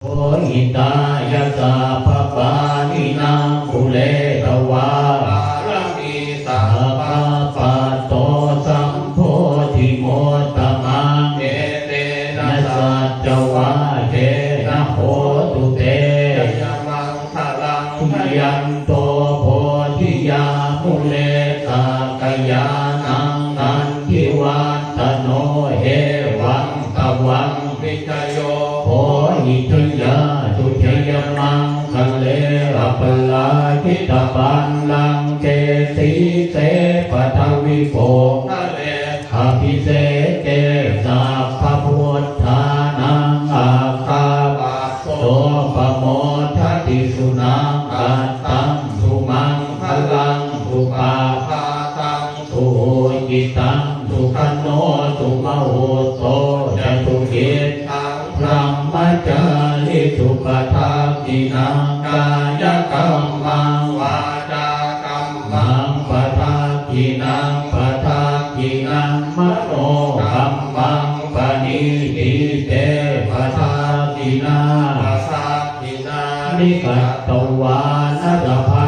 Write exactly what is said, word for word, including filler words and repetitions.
hitāya sabbapāṇinaṃ pūretvā pāramī sabbā patto sambodhimuttamaṃ etena saccavajjena hotu te jayamaṅgalaṃ. Jayanto bodhiyā mūle sakyānaṃ nandivaḍḍhano evaṃ tvaṃ vijayo hohi jayassu jayamaṅgale. Aparājitapallaṅke sīse paṭhavipokkhare abhiseke sabbabuddhānaṃ aggappatto pamodati. Sunakkhattaṃ sumaṅgalaṃ supabhātaṃ suhuṭṭhitaṃ sukhaṇo sumuhutto ca suyiṭṭhaṃ brahmacārisu. Padakkhiṇaṃ kāyakammaṃ vācākammaṃ padakkhiṇaṃ padakkhiṇaṃ manokammaṃ paṇidhī te padakkhiṇā padakkhiṇāni katvāna labhantatthe